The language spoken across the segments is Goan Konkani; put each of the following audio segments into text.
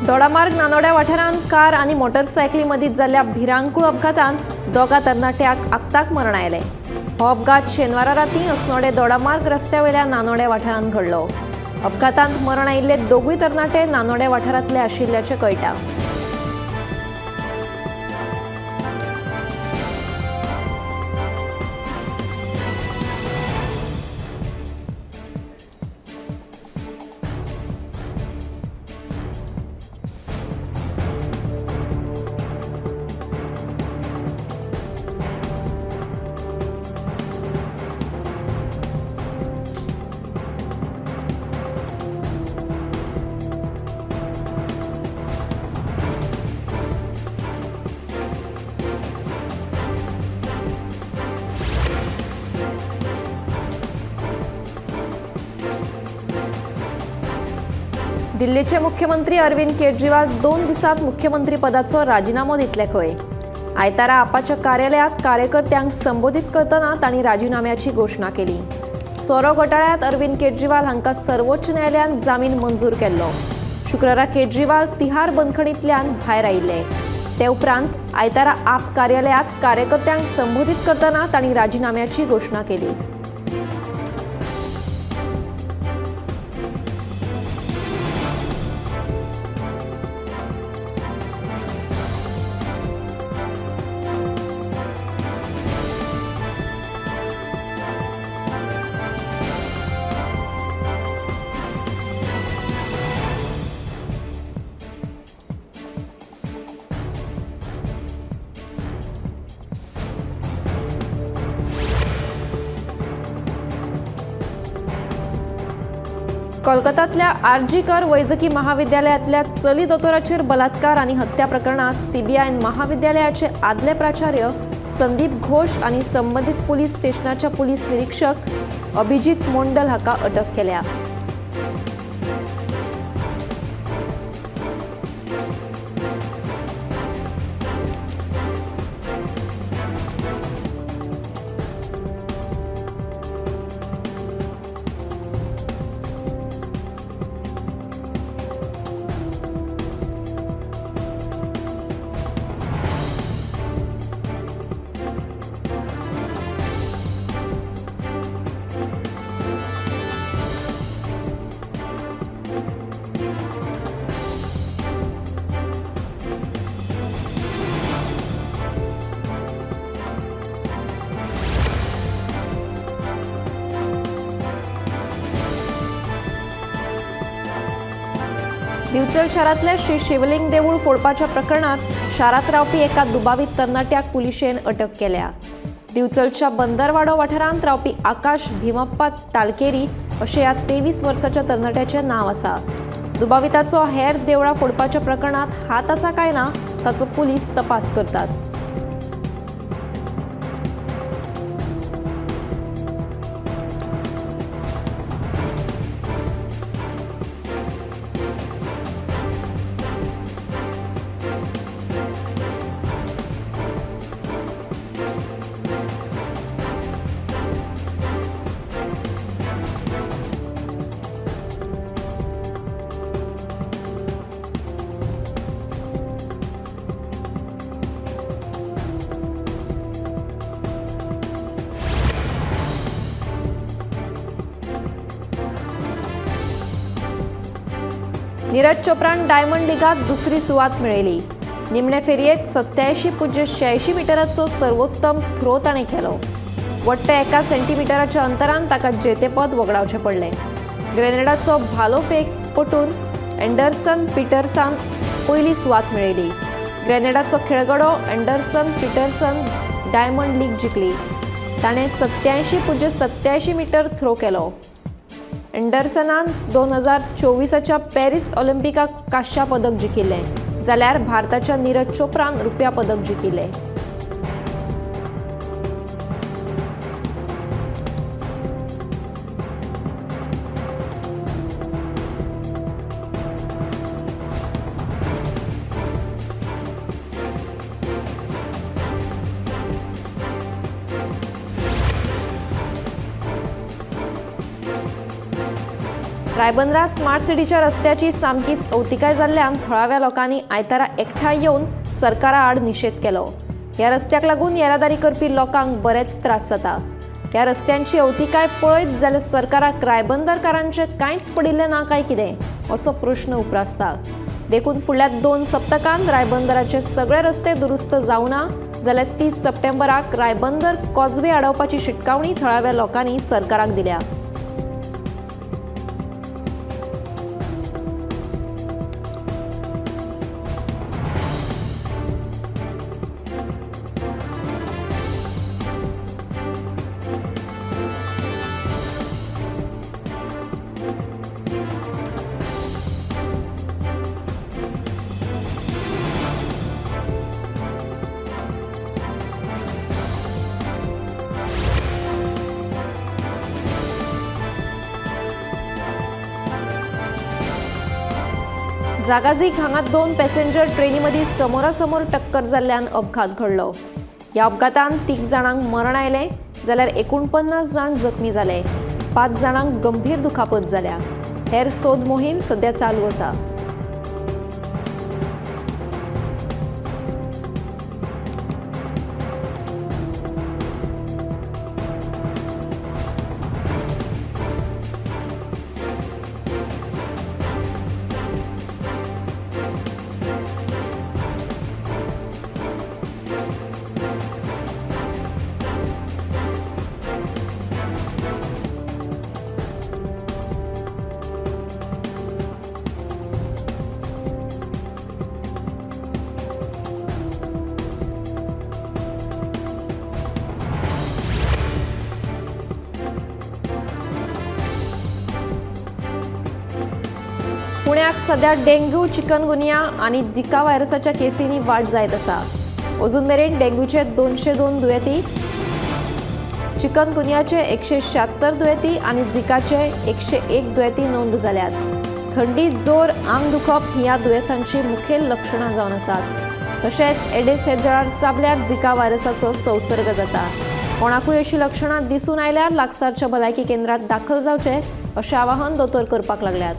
दोडामार्ग नानोड्या वाठारांत कार आनी मोटरसायकली मदीं जाल्ल्या भिरांकूळ अपघातांत दोगा तरणाट्याक आक्ताक मरण आयलें। हो अपघात शेनवारा रातीं अस्नोडे दोडामार्ग रस्त्या वयल्या नानोड्या वाठारांत घडलो। अपघातांत मरण आयिल्ले दोगूय तरणाटे नानोड्या वाठारांतले आशिल्ल्याचें कळटा। दिल्लीचे मुख्यमंत्री अरविंद केजरीवाल 2 दिसात मुख्यमंत्री पदाचो राजीनामो दितले खंय। आयतारा आपाच्या कार्यालयात कार्यकर्त्यांक संबोधित करतना तांणी राजीनाम्याची घोशणा केली। सोरो घोटाळ्यांत अरविंद केजरीवाल हांकां सर्वोच्च न्यायालयान जामीन मंजूर केल्लो। शुक्रारा केजरीवाल तिहार बंदखणींतल्यान भायर आयिल्ले। ते उपरांत आयतारा आप कार्यालयात कार्यकर्त्यांक संबोधित करतना तांणी राजीनाम्याची घोशणा केली। कोलकातातल्या आरजी कर वैजकी महाविद्यालयातल्या चली दोतोराचेर बलात्कार आणि हत्या प्रकरणात सीबीआयन महाविद्यालयाचे आदले प्राचार्य संदीप घोष आणि संबंधित पोलीस स्टेशनाच्या पोलीस निरीक्षक अभिजीत मोंडल हाका अटक केल्या। दिवचल शारांतल्या श्री शिवलिंग देवूळ फोडपाच्या प्रकरणात शारांत रावपी एका दुबावीत तरणाट्याक पुलिशेन अटक केल्या। दिवचलच्या बंदरवाडो वाठारांत रावपी आकाश भीमप्पा तालकेरी अशें ह्या 23 वर्साच्या तरणाट्याचें नांव आसा। दुबाविताचो हेर देवळां फोडपाच्या प्रकरणात हात आसा काय ना ताचो पुलीस तपास करतात। नीरज चोप्रान डायमंड लिगात दुसरी सुवात मेळयली। निमणे फेरयेत 87.86 मिटराचो सर्वोत्तम थ्रो ताणें केलो। वट्ट 1 सेंटीमिटराच्या अंतरान ताका जेतेपद वगडावचें पडलें। ग्रेनेडाचो भालो फेक पटून एंडरसन पिटर्सान पयली सुवात मेळयली। ग्रेनेडाचो खेळगडो एंडरसन पिटर्सन डायमंड लीग जिखली। ताणें 87.87 मिटर थ्रो केलो। एंडरसनान 2024च्या पॅरिस ऑलिम्पिकाक कांश्या पदक जिखिल्लें, जाल्यार भारताच्या नीरज चोप्रान रुप्या पदक जिखिल्लें। रायबंदरा स्मार्ट सिटीच्या रस्त्याची सामकीच अवतिकाय जाल्ल्यान थळाव्या लोकांनी आयतारा एकठांय येवन सरकारा आड निशेध केलो. ह्या रस्त्याक लागून येरादारी करपी लोकांक बरेच त्रास जाता. ह्या रस्त्यांची अवतिकाय पळयत जाल्यार सरकाराक रायबंदरकारांचें कांयच पडिल्लें ना काय कितें असो प्रश्न उप्रासता. देखून फुडल्या 2 सप्तकांत रायबंदराचे सगळे रस्ते दुरुस्त जावना जाल्यार 30 सप्टेंबराक रायबंदर कॉजवे आडोवपाची शिटकावणी थळाव्या लोकांनी सरकाराक दिल्या. जागाजीक हांगा 2 पॅसेंजर ट्रेनी मदीं समोरासमोर टक्कर जाल्ल्यान अपघात घडलो. ह्या अपघातान 3 जाणांक मरण आयलें जाल्यार 49 जाण जखमी जाले. 5 जाणांक गंभीर दुखापत जाल्या. हेर सोद मोहीम सध्या चालू आसा. पुण्याक सध्या डेंग्यू, चिकनगुनिया आनी झिका व्हायरसाच्या केसींनी वाड जायत आसा. अजून मेरेन डेंग्यूचे 202 दुयेंती, चिकनगुनियाचे 176 दुयेंती आनी झिकाचे 101 दुयेंती नोंद जाल्यात. थंडी, जोर, आंग दुखप ही ह्या दुयेंसांची मुखेल लक्षणां जावन आसात. तशेंच एडिस हे जळार चाबल्यार झिका व्हायरसाचो संसर्ग जाता. कोणाकूय अशी लक्षणां दिसून आयल्यार लागसारच्या भलायकी केंद्रात दाखल जावचें अशें आवाहन दोतोर करपाक लागल्यात.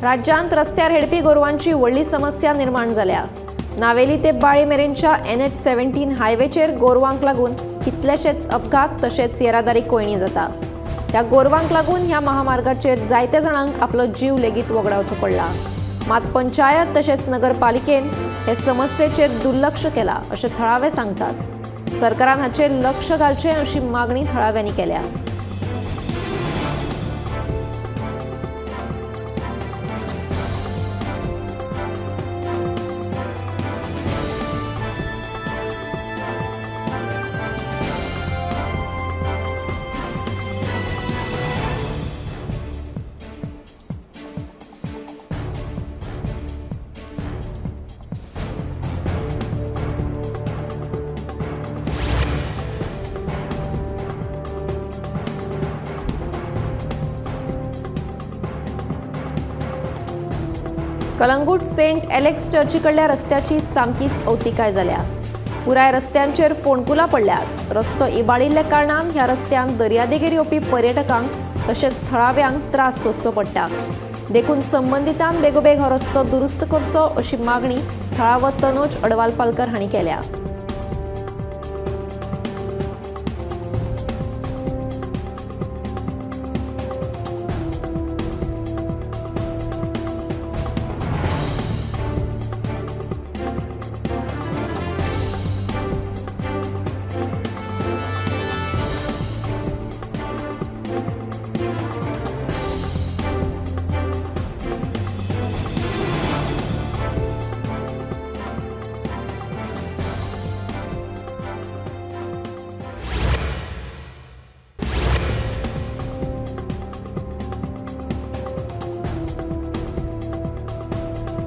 राज्यांत रस्त्यार हेडपी गोरवांची व्हडली समस्या निर्माण जाल्या. नावेली ते बाळे मेरेनच्या NH17 हायवेचेर गोरवांक लागून कितलेशेच अपघात तशेंच येरादारी कोयणी जाता. ह्या गोरवांक लागून ह्या महामार्गाचेर जायत्या जाणांक आपलो जीव लेगीत वगडावचो पडला. मात पंचायत तशेंच नगरपालिकेन हे समस्येचेर दुर्लक्ष केला अशें थळावे सांगतात. सरकारान हाचेर लक्ष घालचें अशी मागणी थळाव्यांनी केल्या. कलंगूट सेंट एलेक्स चर्चीकडल्या रस्त्याची सामकीच अवतिकाय जाल्या. पुराय रस्त्यांचेर फोंडकुलां पडल्यात. रस्तो इबाडिल्ल्या कारणान ह्या रस्त्यान दर्यादेगेर येवपी पर्यटकांक तशेंच थळाव्यांक त्रास सोंसचो पडटा. देखून संबंदितान बेगोबेग हो रस्तो दुरुस्त करचो अशी मागणी थळावो तनोज अडवालपालकर हांणी केल्या.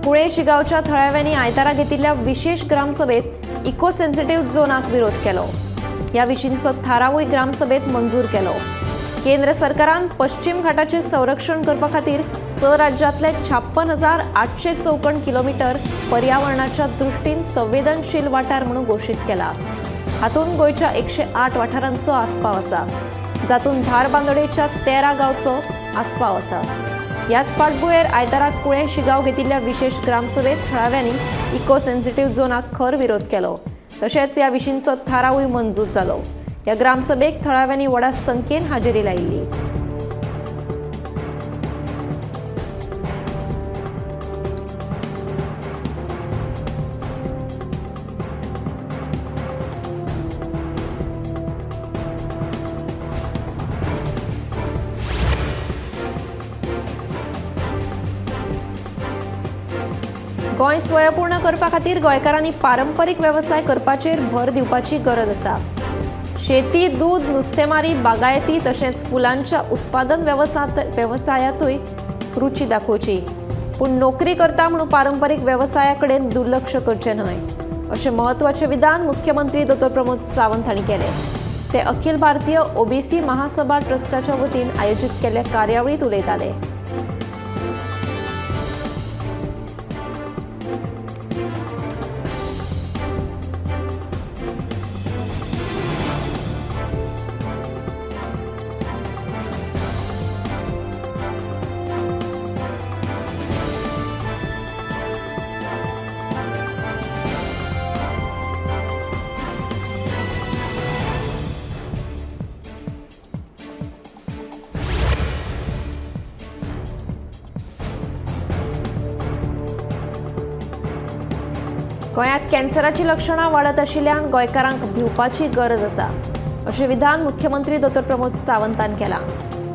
कुळे शिगांवच्या थळाव्यांनी आयतारा घेतिल्ल्या विशेष ग्रामसभेत इको सेन्सिटिव्ह झोनाक विरोध केलो. ह्या विशींचो थारावूय ग्रामसभेत मंजूर केलो. केंद्र सरकारान पश्चिम घाटाचें संरक्षण करपा खातीर 6 राज्यांतले 56,800 चौखण किलोमिटर पर्यावरणाच्या दृश्टीन संवेदनशील वाठार म्हणून घोशीत केला. हातूंत गोंयच्या 108 वाठारांचो आस्पाव आसा, जातूंत धारबांदोडेच्या 13 गांवचो आस्पाव आसा. ह्याच फाटभुंयेर आयतारा कुळे शिगांव घेतिल्ल्या विशेष ग्रामसभेत थळाव्यांनी इको सेन्सिटिव्ह झोनाक खर विरोध केलो. तशेंच ह्या विशींचो थारावूय मंजूर जालो. ह्या ग्रामसभेक थळाव्यांनी व्हडा संख्येन हाजेरी लायिल्ली. गोंय स्वयंपूर्ण करपा खातीर गोंयकारांनी पारंपरीक वेवसाय करपाचेर भर दिवपाची गरज आसा. शेती, दूद, नुस्तेमारी, बागायती तशेंच फुलांच्या उत्पादन वेवसायांतूय रुची दाखोवची, पूण नोकरी करता म्हणून पारंपरीक वेवसाया कडेन दुर्लक्ष करचें न्हय, अशें म्हत्वाचें विधान मुख्यमंत्री दोतोर प्रमोद सावंत हांणी केलें. ते अखिल भारतीय ओबीसी महासभा ट्रस्टाच्या वतीन आयोजीत केल्ल्या कार्यावळींत उलयताले. गोंयांत कॅन्सराची लक्षणां वाडत आशिल्ल्यान गोंयकारांक भिवपाची गरज आसा, अशें विधान मुख्यमंत्री दोतोर प्रमोद सावंतान केलां.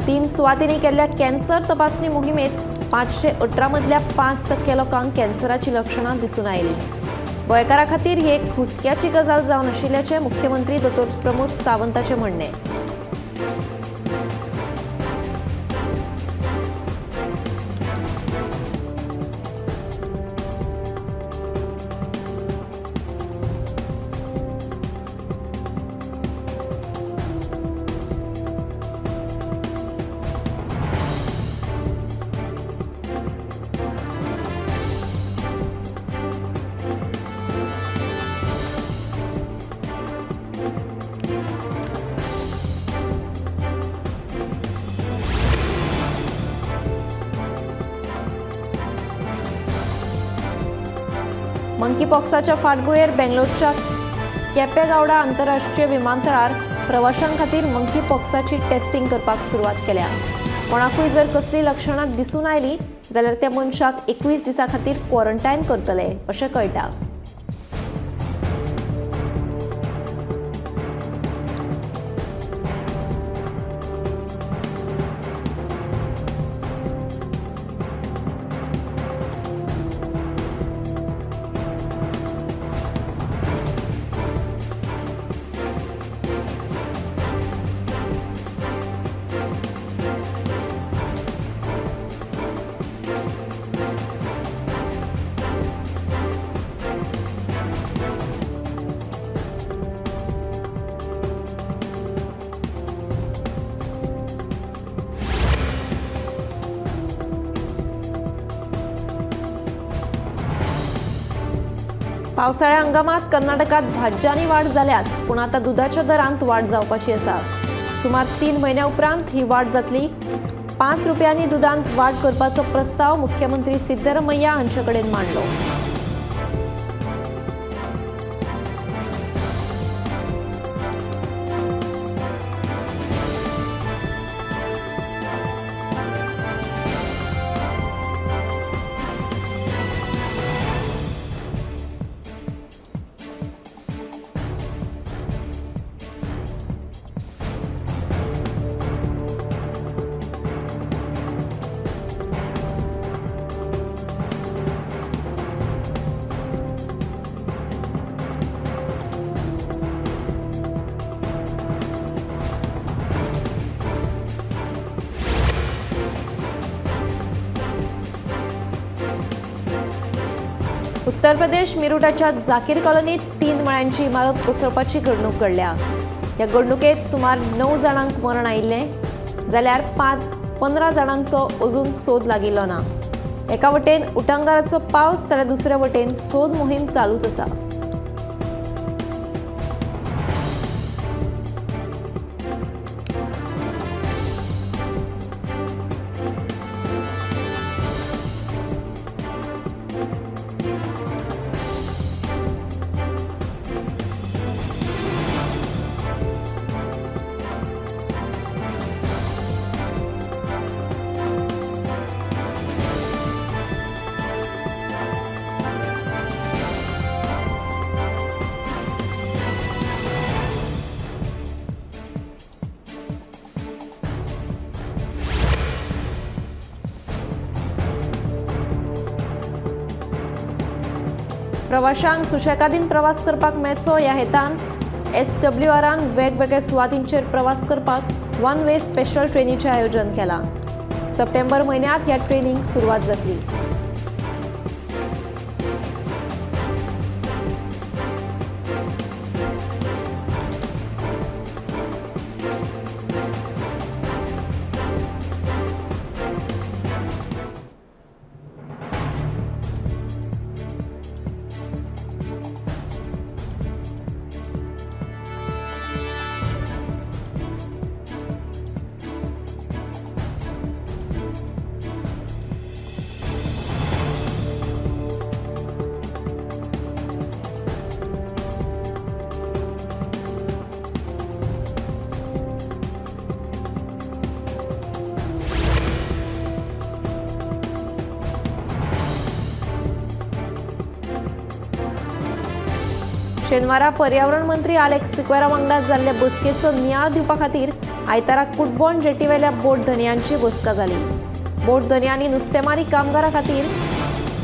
3 सुवातींनी केल्ल्या कॅन्सर तपासणी मोहिमेंत 518 मदल्या 5% लोकांक कॅन्सराची लक्षणां दिसून आयलीं. गोंयकारां खातीर ही एक हुस्क्याची गजाल जावन आशिल्ल्याचें मुख्यमंत्री दोतोर प्रमोद सावंताचें म्हणणें. मंकीपॉक्साच्या फाटभुंयेर बेंगलोरच्या केपेगावडा आंतरराष्ट्रीय विमानतळार प्रवाशां खातीर मंकीपॉक्साची टेस्टिंग करपाक सुरवात केल्या. कोणाकूय जर कसलीं लक्षणां दिसून आयलीं जाल्यार त्या मनशाक 21 दिसां खातीर क्वॉरंटायन करतले अशें कळटा. पावसाळ्या हंगामात कर्नाटकात भाज्यांनी वाड जाल्याच, पूण आतां दुदाच्या दरांत वाड जावपाची आसा. सुमार 3 म्हयन्या उपरांत ही वाड जातली. 5 रुपयांनी दुदांत वाड करपाचो प्रस्ताव मुख्यमंत्री सिद्धरमय्या हांचे कडेन मांडलो. उत्तर प्रदेश मिरुटाच्या जाकीर कॉलनीत 3 माळ्यांची इमारत कोसळपाची घडणूक घडल्या. ह्या घडणुकेत सुमार 9 जाणांक मरण आयिल्लें जाल्यार 15 जाणांचो अजून सोद लागिल्लो ना. एका वटेन उटंगाराचो पावस जाल्यार दुसऱ्या वटेन सोद मोहीम चालूच आसा. प्रवाशांक सुशेगादीन प्रवास करपाक मेळचो ह्या हेतान SWRान वेगवेगळ्या सुवातींचेर प्रवास करपाक वन वे स्पेशल ट्रेनीचें आयोजन केलां. सप्टेंबर म्हयन्यांत ह्या ट्रेनींक सुरवात जातली. शेनवारा पर्यावरण मंत्री आलेक्स सिक्वेरा वांगडा जाल्ले बसकेचो नियाळ दिवपा खातीर आयतारा कुटबॉन जेटीवेल्या बोट धनयांची बसका जाली. बोट धनयांनी नुस्तेमारी कामगारां खातीर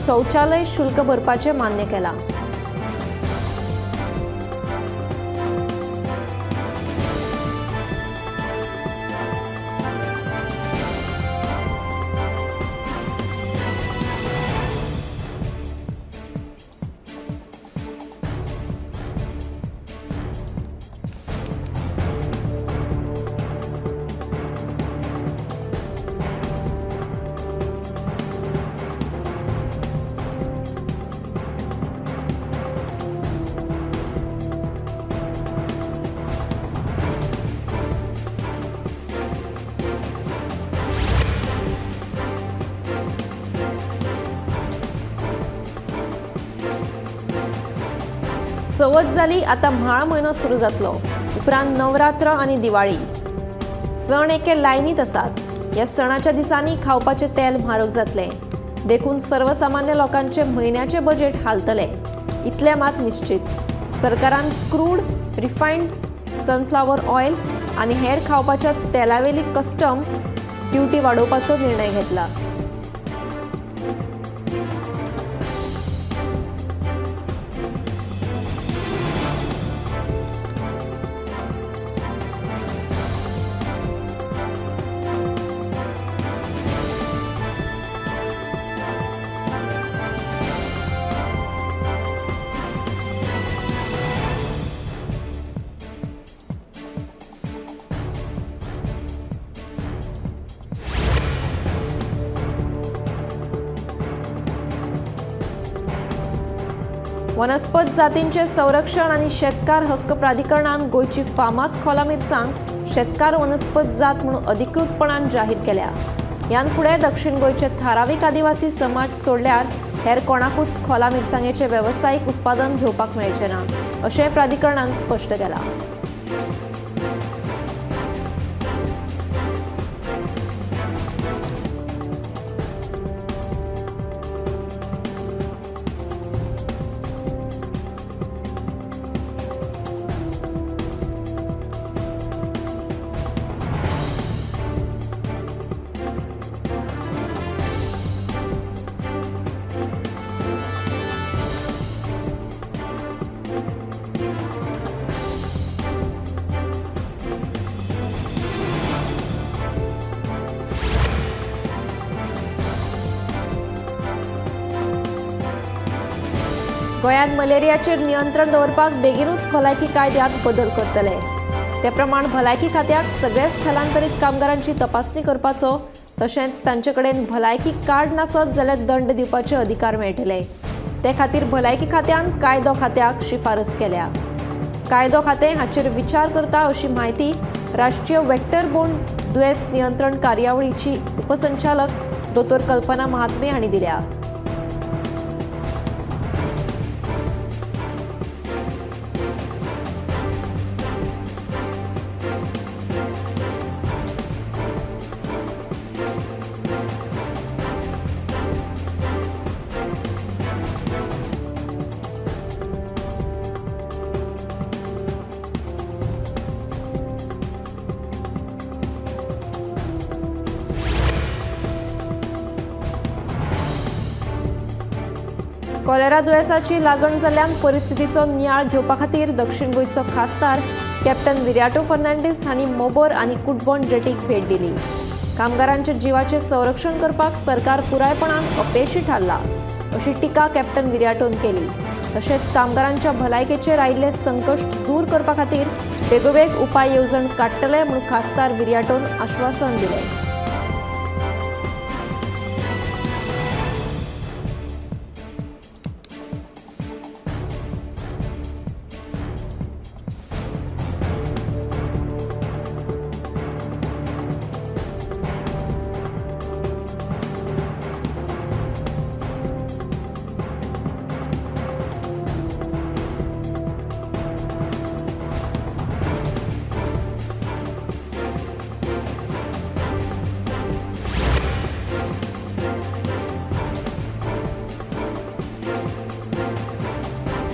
शौचालय शुल्क भरपाचें मान्य केलां. चवथ जाली, आतां म्हाळ म्हयनो सुरू जातलो. उपरांत नवरात्र आनी दिवाळी सण एके लायनीत आसात. ह्या सणाच्या दिसांनी खावपाचें तेल म्हारग जातलें, देखून सर्वसामान्य लोकांचे म्हयन्याचें बजेट हालतलें इतलें मात निश्चित. सरकारान क्रूड, रिफायन्ड सनफ्लावर ऑयल आनी हेर खावपाच्या तेलावेली कस्टम ड्युटी वाडोवपाचो निर्णय घेतला. वनस्पत जातींचे संरक्षण आनी शेतकार हक्क प्राधिकरणान गोंयची फामाद खोला मिरसांग शेतकार वनस्पत जात म्हणून अधिकृतपणान जाहीर केल्या. ह्यान फुडें दक्षिण गोंयचे थारावीक आदिवासी समाज सोडल्यार हेर कोणाकूच खोला मिरसांगेचें वेवसायीक उत्पादन घेवपाक मेळचें ना अशें प्राधिकरणान स्पश्ट केलां. गोंयांत मलेरियाचेर नियंत्रण दवरपाक बेगीनूच भलायकी कायद्यांत बदल करतले. ते प्रमाण भलायकी खात्याक सगळ्या स्थलांतरीत कामगारांची तपासणी करपाचो तशेंच तांचे कडेन भलायकी कार्ड नासत जाल्यार दंड दिवपाचे अधिकार मेळटले. ते खातीर भलायकी खात्यान कायदो खात्याक शिफारस केल्या. कायदो खातें हाचेर विचार करता अशी म्हायती राष्ट्रीय वेक्टर बोर्न दुयेंस नियंत्रण कार्यावळीची उपसंचालक दोतोर कल्पना महात्मे हांणी दिल्या. कॉलेरा दुयेंसाची लागण जाल्ल्यान परिस्थितीचो नियाळ घेवपा खातीर दक्षिण गोंयचो खासदार कॅप्टन विरियाटो फर्नांडीस हांणी मोबर आनी कुटबण जेटीक भेट दिली. कामगारांच्या जिवाचें संरक्षण करपाक सरकार पुरायपणान अपेशी थारला अशी टिका कॅप्टन विरियाटोन केली. तशेंच कामगारांच्या भलायकेचेर आयिल्ले संकश्ट दूर करपा खातीर बेगोबेग उपाय येवजण काडटले म्हूण खासदार विरियाटोन आश्वासन दिलें.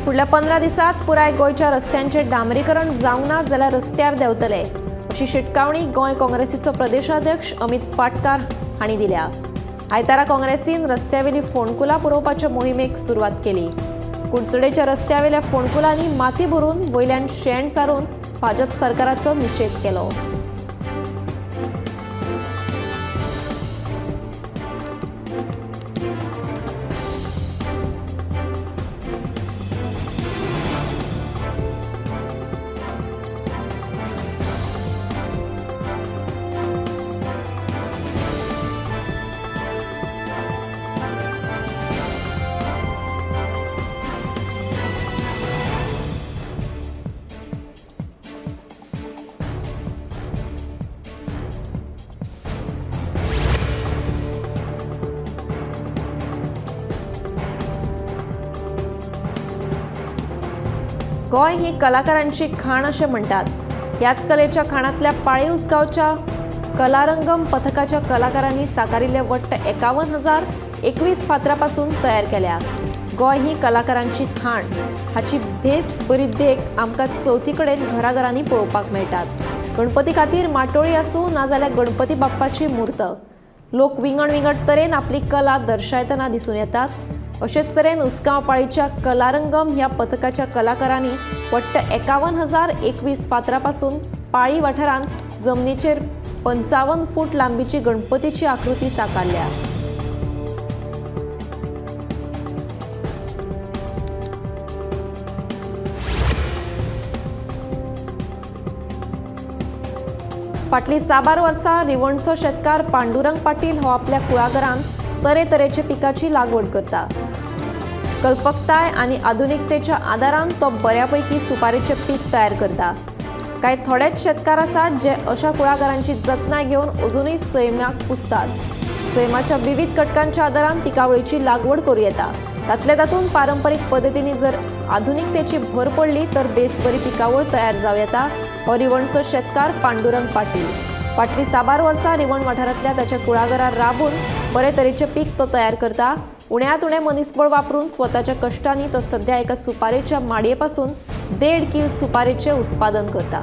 फुडल्या 15 दिसांत पुराय गोंयच्या रस्त्यांचें डांबरीकरण जावंक ना जाल्यार रस्त्यार देंवतले अशी शिटकावणी गोंय काँग्रेसीचो प्रदेशाध्यक्ष अमित पाटकार हांणी दिल्या. आयतारा काँग्रेसीन रस्त्यावेली फोंडकुलां पुरोवपाच्या मोहिमेक सुरवात केली. कुडचडेच्या रस्त्यावेल्या फोंडकुलांनी माती भरून वयल्यान शेण सारून भाजप सरकाराचो निशेध केलो. गोंय ही कलाकारांची खाण अशें म्हणटात. ह्याच कलेच्या खाणांतल्या पाळी उसगांवच्या कलारंगम पथकाच्या कलाकारांनी साकारिल्ले वट्ट 51,021 फातरां तयार केल्या. गोंय ही कलाकारांची खाण हाची भेस बरी देख आमकां चवथी कडेन घराघरांनी पळोवपाक मेळटात. गणपती खातीर माटोळी आसूं नाजाल्यार गणपती बाप्पाची मूर्त, लोक विंगड विंगड तरेन आपली कला दर्शायतना दिसून येतात. अशेच तरेन उसगांव पाळीच्या कलारंगम ह्या पथकाच्या कलाकारांनी वट्ट 51,021 फातरां पाळी वाठारांत जमनीचेर 55 फूट लांबीची गणपतीची आकृती साकारल्या. फाटलीं साबार वर्सां रिवणचो शेतकार पांडुरंग पाटील हो आपल्या कुळागरांत तरेतरेच्या पिकाची लागवड करता. कल्पकताय आनी आधुनिकतेच्या आदारान तो बऱ्यापैकी सुपारेचें पीक तयार करता. कांय थोडेच शेतकार आसात जे अशा कुळागरांची जतनाय घेवन अजुनूय सैमाक पुजतात. सैमाच्या विविध घटकांच्या आदारान पिकावळीची लागवड करूं येता. तातले तातूंत पारंपरीक पद्दतींनी जर आधुनिकतेची भर पडली तर बेस बरी पिकावळ तयार जावं येता. हो रिवणचो शेतकार पांडुरंग पाटील फाटलीं साबार वर्सां रिवण वाठारांतल्या ताच्या कुळागरार राबून बरे तरेचें पीक तो तयार करता. उण्यांत उणें मनीसबळ वापरून स्वताच्या कश्टांनी तो सध्या एका सुपारेच्या माडये पासून 1.5 कील सुपारेचें उत्पादन करता.